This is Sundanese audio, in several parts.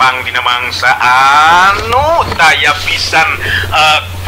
tepang dina mangsa anu taya pisan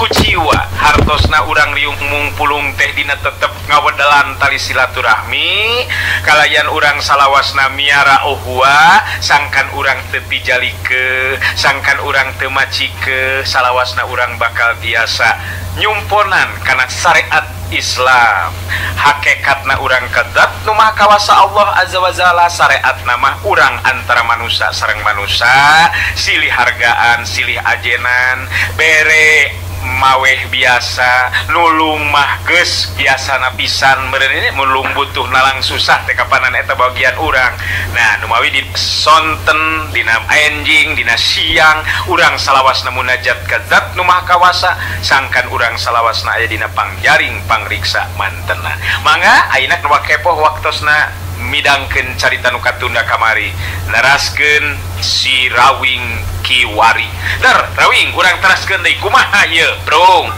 kuciwa hartosna urang riung mungpulung teh dina tetep ngawedelan tali silaturahmi kalayan urang salawasna miara uhwa sangkan urang teu pijalike sangkan urang teu macike salawasna urang bakal biasa nyumponan kana syariat Islam hakikatna urang kedat nu maha kawasa Allah azza wa jalla syariatna mah urang antara manusia sareng manusia silih hargaan silih ajenan bere maweh biasa nulung mah geus biasana pisan meureun ini nulung butuh nalang susah teh kapanan eta bagian urang. Nah numawi di sonten dina enjing dina siang urang salawasna munajat ka zat nu maha kawasa sangkan urang salawasna aya dina pangjaring pangriksa mantena. Mangga ayeuna nu kepoh waktosna midangkeun carita nu katunda kamari neraskeun si Rawing Kiwari. Dar Rawing urang teraskeun deui kumaha ieu, Brung.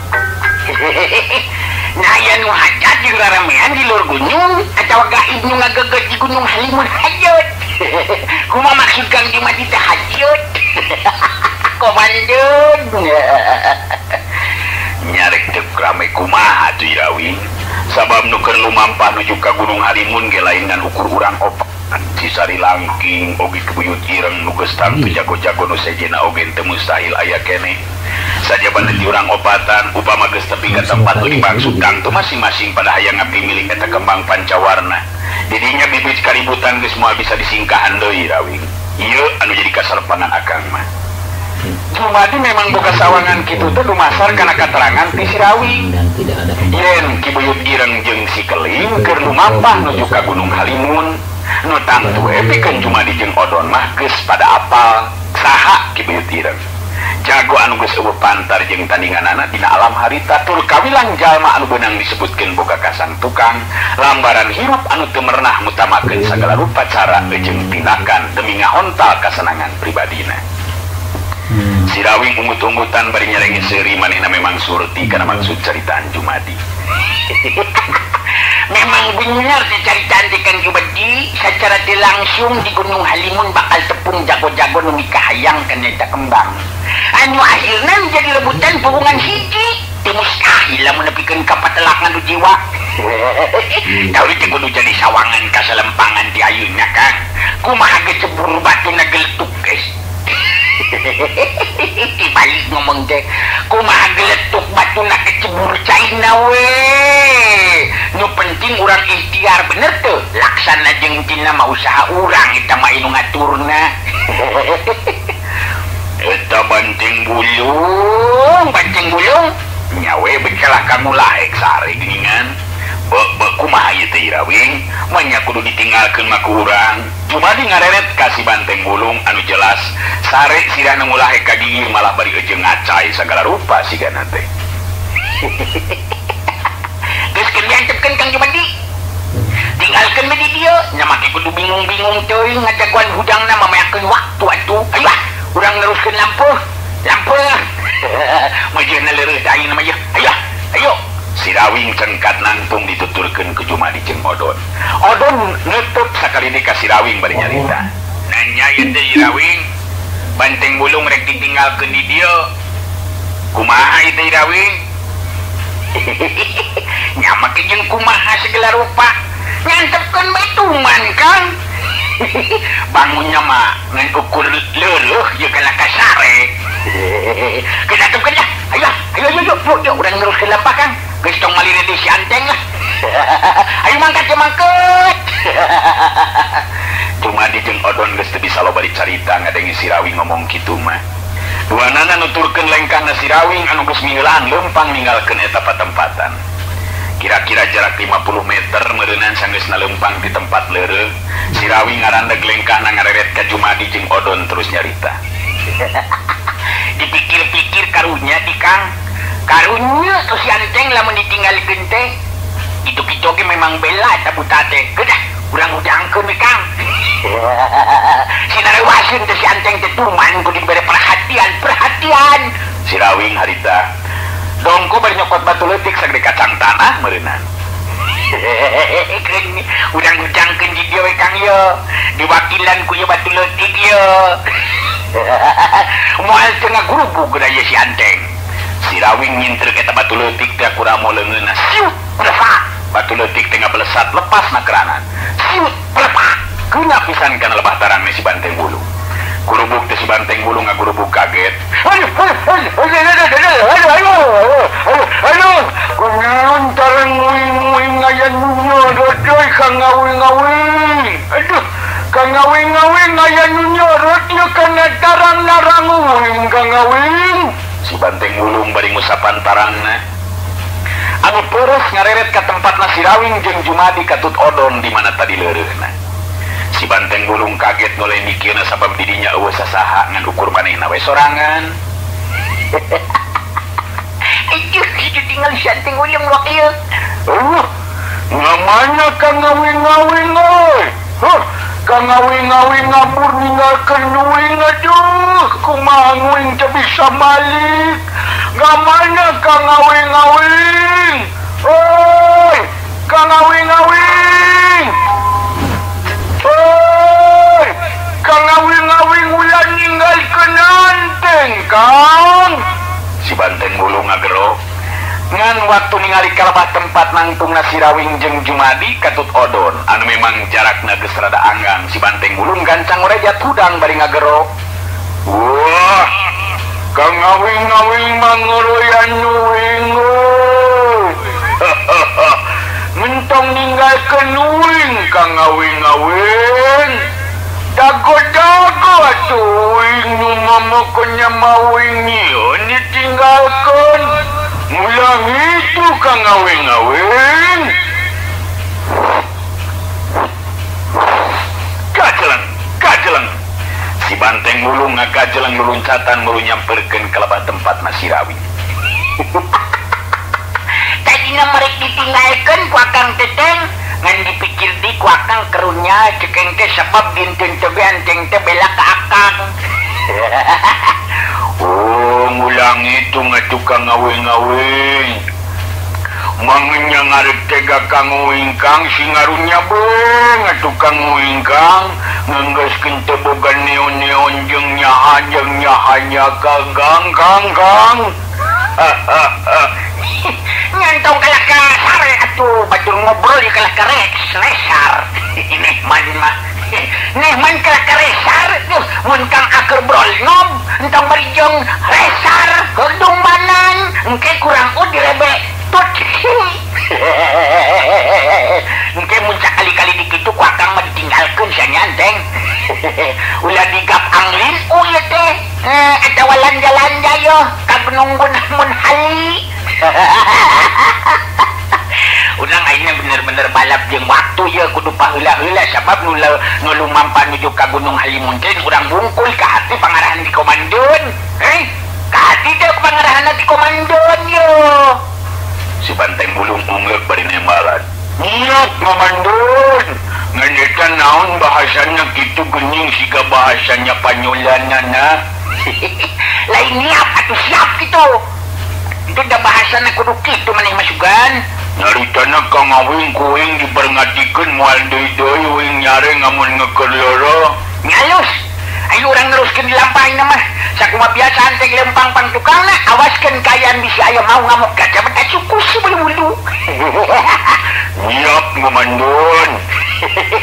Nah aya nu hajat jeung raramean di luar gunung atawa gaib nu ngageget di Gunung Halimun hajat. Kumaha maksud Kang Jumadi teh hajat? Komandan. Nyarek teu rame kumaha atuh Rawing. Sabab nu keur lumampah nuju ka Gunung Halimun ge lain ngan ukur urang opat Cisari Langking oge Kebuyut Ireng nu geus tangtu jago-jago nu sejena oge teu mustahil aya keneh. Sajabana di urang opatan upama geus tepi ka tempat nu dimaksud tangtu masing-masing pada hayang ngapimilik eta kembang pancawarna. Didinya bibit kaributan geus moal bisa disingkahan deui Rawing. Ieu anu jadi kasarpanan akang mah. Jumadi memang boga sawangan kitu teh dumasar kana katerangan ti si Rawing. Yen Ki Buyut Ireng jeung si Keling keur lumampah nuju ka Gunung Halimun. Nu tangtu we pikeun Jumadi jeung Odon mah geus pada apal saha Ki Buyut Ireng. Jago anu geus eueuh pantar jeung tandinganana dina alam harita tur kawilang jalma anu beunang disebutkeun boga kasang tukang lambaran hirup anu teu merenah mutamakeun sagala rupa cara jeung tindakan demi ngahontal kasenangan pribadina. Si Rawing ungut-ungutan bari nyarengi seuri manehna memang surti kana maksud caritaan Jumadi. Memang bener caritaan teh Kang Jumadi secara teu langsung di Gunung Halimun bakal tepung jago-jago nu mikahayang kana eta kembang. Anu akhirna jadi rebutan hubungan hiji. Teu mustahil lamun nepikeun ka patelakan nu jiwa. Tahu teh kudu jadi sawangan ka salempangan di ayeuna Kang. Kumaha ge cebur batuna geletuk geus. Dibalik ngomong teh kumaha geletuk batuna kecebur caina we. Nu penting urang ikhtiar bener teu laksana jeung tina mah usaha urang eta mah anu ngaturna. Eta banting bulung nyawe bekalah kamu lahek sare geuningan. Be kumaha ieu teh Rawing manya kudu ditinggalkeun mah ku urang. Jumadi ngareret ka si banteng bulung anu jelas sare sirah nu ngulahek ka gigir malah bari eujeung ngacai sagala rupa sigana teh. Geus keur diantepkeun Kang Jumadi. Tinggalkeun we di dieu nya make kudu bingung-bingung teuing ngajagoan hudangna mamayakeun waktu atuh. Ayo ah urang neruskeun lampuh. Lampuh. Majeuna leureut ayeuna mah yeuh. Ayo ayo. Si Rawing cengkat nangtung dituturkeun ku Jumadi jeung Odon. Odon nutup sakali deui ka si Rawing bari nyarita. Nanya ieu teh Rawing, banteng bulung rek ditinggalkeun di dieu. Kumaha ieu teh Rawing? Nya make jeung kumaha segala rupa. Nyantepkeun bae tuman Kang. Bangunnya mah ngan ukur leureut ieu kana kasare. Kita lah. Ayo, ayo, ayo, ayo, urang neruskeun lampah Kang. Geus tong malire di si anteng lah. Ayo mangkat ya mangkat. Jumadi jeung Odon geus teu bisa loba dicarita ngadengi si Rawing ngomong kitu mah. Duanana nuturkeun lengkahna si Rawing anu geus miheulaan leumpang ninggalkeun eta patempatan. Kira-kira jarak 50 meter meureunan sanggeusna leumpang di tempat leureuh. Si Rawing ngarandeg lengkahna ngareret ka Jumadi jeung Odon terus nyarita. Dipikir-pikir karunya di Kang. Karunya tuh si anteng lamun ditinggalkeun teh. Kitu-kitu oge memang bela eta buta teh. Geus urang hudangkeun we Kang. Si narewaseun teh si anteng teh tuman kudu dibere perhatian, perhatian. Si Rawing harita dongko bari nyokot batu leutik sagede kacang tanah meureunnan. Urang hudangkeun di dieu we Kang ye. Diwakilan ku ieu batu leutik ye. Gurubug geura si Anteng. Si Rawing nyinter eta batu leutik teh kuramo leungeunna siut pelepak. Batu leutik teh ngabelesat lepas na keranan. Siut pelepak. Keuna pisan kana lebah tarangna si Banteng Wulung. Gurubug teh si Banteng Wulung ngagurubug kaget. Aduh, aduh, aduh, aduh, kunaon tarang nguing-nguing aya nu nyorot euy kang ngawing-ngawing. Aduh, kang ngawing-ngawing aya nu nyorot ieu kana tarang naranguing kang ngawing. Si Banteng Wulung bari ngusapan tarangna. Anu peres ngareret ka tempatna si Rawing jeung Jumadi katut Odon di mana tadi leureuhna. Si Banteng Wulung kaget noleh mikirna sabab didinya eueuh sasaha ngan ukur manehna we sorangan. Aduh, kitu tinggal si Banteng Wulung wak ieu. Eueuh, ngamana kang ngawing-ngawing euy. Huh, kang ngawing-ngawing ngabur ninggalkeun uing aduh, kumaha nguing teu bisa balik. Ngamana kang ngawing-ngawing? Oi, kang ngawing-ngawing. Oi, kang ngawing-ngawing ulah ninggalkeun Anteng, Kang. Si Banteng Wulung ngagero. Ngan waktu ningali kalebah tempat nangtungna si Rawing jeung Jumadi katut Odon anu memang jarakna geus rada anggang. Si Banteng Wulung gancang orejat hudang bari ngagero. Wah, kang ngawing-ngawing mangoroyan uing euy. Mentong ninggalkeun uing kang ngawing-ngawing. Dago-dago atuh uing nu momokonya mawing ieu ditinggalkeun. Mulang itu kang ngawing-ngawing. Kajeleng, kajeleng. Si Banteng Wulung ngakajeleng luluncatan mulu nyamperkeun ka lebah tempat si Rawing. Tadina merek ditinggalkeun ku Akang Teteng, ngan dipikir di ku Akang kerunya cekeng teh sebab dinten teh Anteng teh bela ka Akang. Oh, ngulang itu ngatukang ngawing-ngawing. Mangnya ngarek tega kang ngawingkang si ngarunya beng ngatukang ngawingkang ngenggeuskeun teh boga neon-neon jeung nyaha jeung nyahanya kang kang kang. Nyantong kalah kasar atuh batur ngobrol di kalah karek selesar. Nehman mah. Nehman kalah karesar tuh mun kang aker brol nom entong barijong resar herdung manan engke kurang ud direbe tut. Engke mun sakali-kali dikitu ku Akang mah ditinggalkeun sia Anteng. Ulah digap anglin ieu teh atawa lanja-lanja yo ka gunung mun hali. Urang ayeuna bener-bener balap jeung waktu ye kudu paheula-heula sabab nu lumampa nuju ka Gunung Halimun teh urang bungkul ka hati pangarahan di komandon. Ka hati teh pangarahanna di komandon yo. Si Banteng Wulung unggeuk bari nembalan. Niat komandon. Ngan eta naon bahasana kitu geuning siga bahasanya panyolanana. Lain niat atuh siap kitu. Itu dah bahasana kudu kitu maneh masukan. Nyaritana kang ngawing kuing diperngatikeun moal deui-deui uing nyareng amun ngeukeun loro. Nyalus. Ayo urang neruskeun dilampahin mah. Sakumaha biasa Anteng lempang pang tukangna awaskeun kayan bisi aya mau ngamuk kaca mata cukus bulu-bulu. Nyiap ngomandon.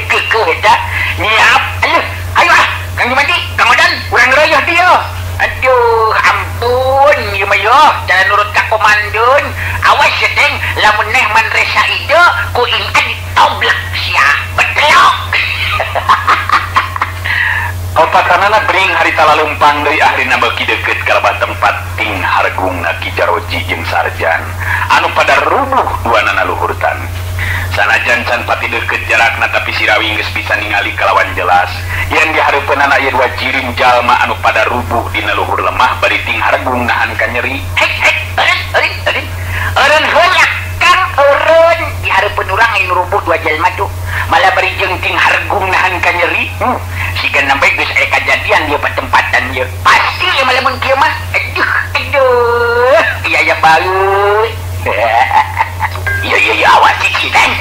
Kekeuh eta. Nyiap. Ayo, ayo ah. Kang Jumadi, Kang Odan, urang ngeroyoh dieu. Aduh, ampun, ieu mah yo, cara nurut ka komandon. Awas ya, Teng, lamun neh man resa ide, ku ingan ditoblak sia, betelok. Opatanana bring harita lalempang deui akhirna beuki deukeut ka lebah tempat ting hargungna Ki Jaroji jeung Sarjan anu pada rubuh duanana luhurtan. Sanajan can pati deukeut jarakna tapi si Rawing geus bisa ningali kalawan jelas yen dihareupeunana aya dua jirim jalma anu pada rubuh dina luhur lemah bari ting hargung nahan ka nyeri. Hek hek, eureun eureun eureun. Eureun heula Kang eureun dihareupeun urang anu rubuh dua jalma tuh. Malah bari jeung ting hargung nahan ka nyeri. Siga nampe geus aya kajadian ieu patempatan ieu. Pasti ieu mah lamun kieu mah. Aduh, aduh. Iya ya bae. Iya iya iya awas sih Teng.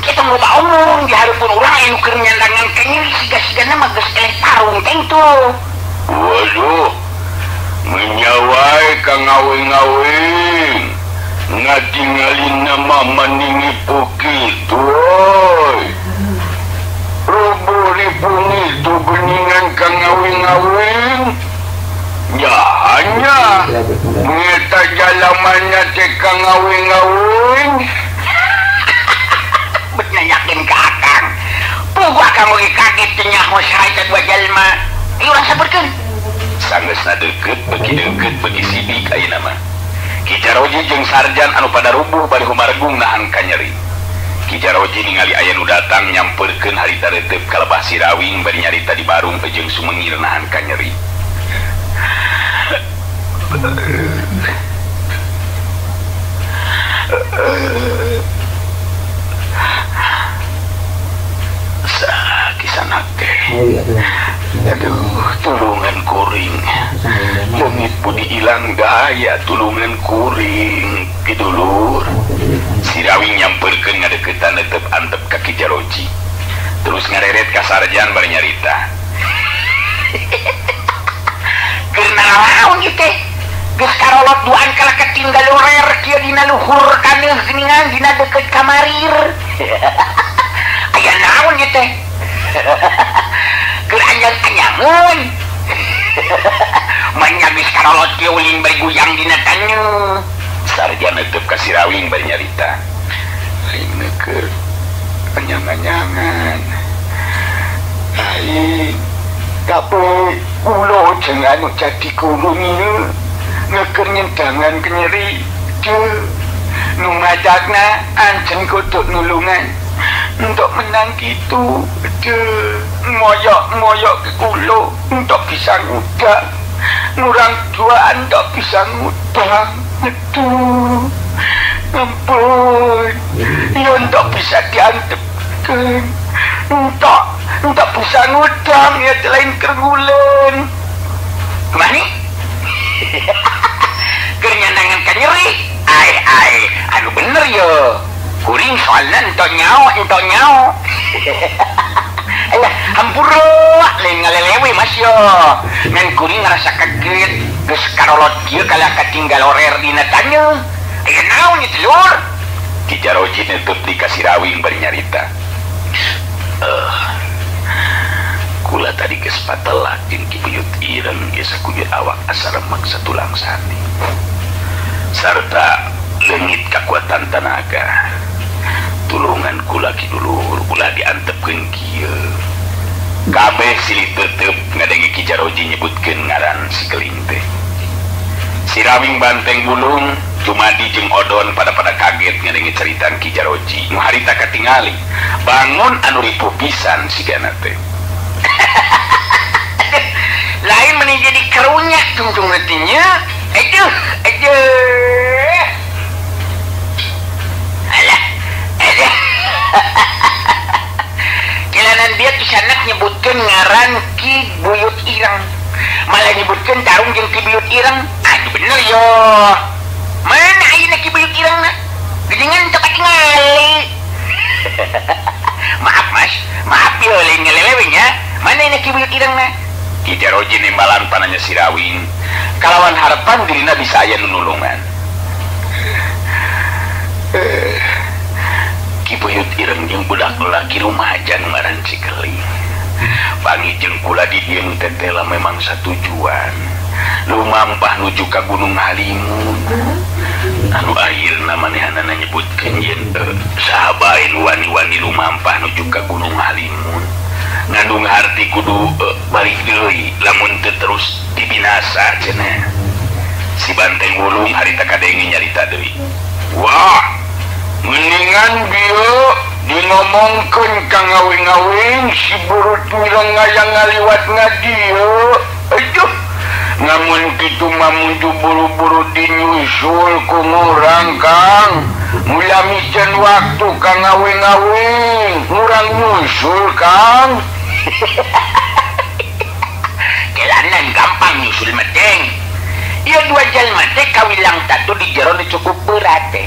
Kita mau omong di hareupeun urang anu keur nyandangan ka nyeri siga-sigana mah geus eleh tarung Teng tuh. Waduh. Menyawai ka ngaweng-ngaweng ngatingalin nama maningi pukil tuh rubuh ripungi tu beningan ka ngaweng-ngaweng ya hanya mengeta jalamannya teh ka ngaweng-ngaweng bet nanyakin ke akang pugu akang oge kaget teh nyaho saha eta dua jalma ieu urang saberkeun sanggeusna deukeut beuki sidik ayeuna mah Ki Jaroji jeung Sarjan anu pada rubuh bari humargung nahan kanyeri. Ki Jaroji ningali aya nu datang nyamperkeun harita reuteup ka lebah Sirawing bari nyarita di barung jeung sumengir nahan kanyeri. Sakisanak teh. Aduh, tulungan kuring. Leungit budi ilang daya tulungan kuring ki dulur. Sirawing nyamperkeun ngadeukeutan netep antep ka Ki Jaroji. Terus ngareret ka Sarjan bari nyarita. Keur naraon ieu teh? Geus karolot duaan kalah katinggal orer kieu dina luhur kaneuh geuningan dina deukeut kamarir. Aya naon ieu teh? Keur anyang-anyangeun. Manya geus karolot kieu ulin bari guyang dina taneuh. Sarjan netep ka Sirawing bari nyarita. Aing neukeun anyang-anyangan. Aing kape ulo jeung anu jadi guru ieu ngeukeun nyendangan kenyeri. Teu nu majakna anjeun kudu nulungan. Untuk menang gitu moyok-moyok ke kulo untuk bisa ngudak ngurang duaan untuk bisa ngudang aduh ampun ya untuk bisa diantepkan untuk bisa ngudang ya lain kergulen kemana kernyandangan kanyeri ai ai anu bener yo kuring soalnya entok nyao alah hampura lain ngalelewe mas yo ngan kuring ngerasa kaget geus karolot kieu kalah katinggal orer dina taneuh aya naon ieu telur Ki Jaroji netep di ka Sirawing bari nyarita kula tadi geus patelak jeung Ki Buyut Ireng ge sakujur awak asa remek satulang sani sarta leungit kakuatan tanaga tulungan kula ki dulur ulah diantepkeun kieu kabeh silih tetep ngadenge Ki Jaroji nyebutkeun ngaran si Keling teh. Sirawing banteng bulung Jumadi jeung Odon pada kaget ngadenge ceritaan Ki Jaroji nu harita katingali bangun anu ripuh pisan sigana teh. Lain meni jadi karunya tungtung hatinya aduh aduh alah aduh. Jalanan dia kisanak nyebutkeun ngaran Ki Buyut Ireng malah nyebutkeun tarung jeung Ki Buyut Ireng aduh bener yo mana ayeuna Ki Buyut Ireng na geuningan teu katingali. Maaf mas maaf yo lain ngalelewe nya mana ayeuna Ki Buyut Ireng na. Ki Jaroji nembalan pananya Sirawing kalawan harapan dirina bisa aya nu nulungan. Ki Buyut Ireng jeung budak lelaki rumaja nu ngaran Si Keling pangi jeung kula di dieu nu tetela memang satujuan lumampah nuju ka Gunung Halimun anu akhirna manehanana nyebutkeun yen saha bae nu wani-wani lumampah nuju ka Gunung Halimun ngandung harti kudu balik deui lamun teu terus dibinasa cenah. Si Banteng Wulung harita kadenge nyarita deui. Wah, mendingan bieu di ngomongkeun ka ngaweng-ngaweng si burut mireng ngayang ngaliwat ngadieu. Aduh, namun kitu mah muju buru-buru dinyusul ku ngurang Kang. Mula micen waktu ka ngaweng-ngaweng ngurang nyusul Kang. Jalanan gampang nyusul meteng. Ieu dua jalma teh kawilang tatu di jero nu cukup berat teh.